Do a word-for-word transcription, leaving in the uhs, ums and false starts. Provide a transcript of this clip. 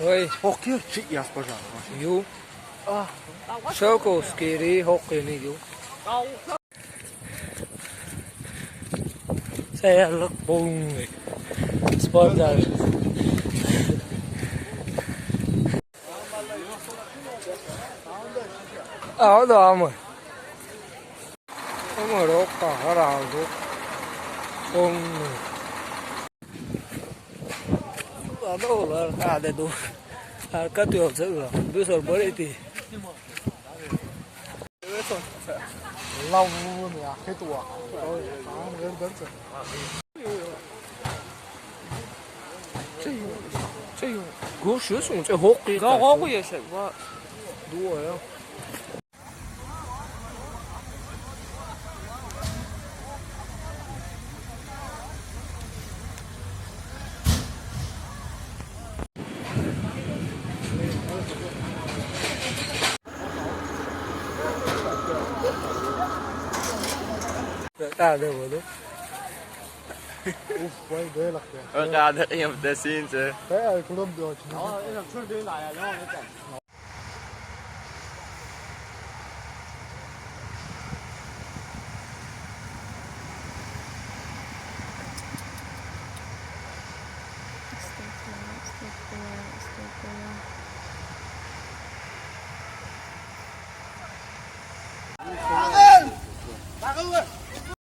Ой, Ох, кир чи яс пожар. Ю. А, Шелковский ри хоккейный ю. Саялык полный. Спортзал. А, да, мы. Ama rokka haraldı. Onu. Ado olar, ade du. Harkat yolsa ulan. Bir sor bari ti. Lau ya, ketua. Tamam, ver ben. Görüşüyorsun, hoq. Ga hoq yaşa. Dua ya. Tá, deu, deu. Uf, vay böyle. Öyle adet yapıp desin. He, kulum diyor.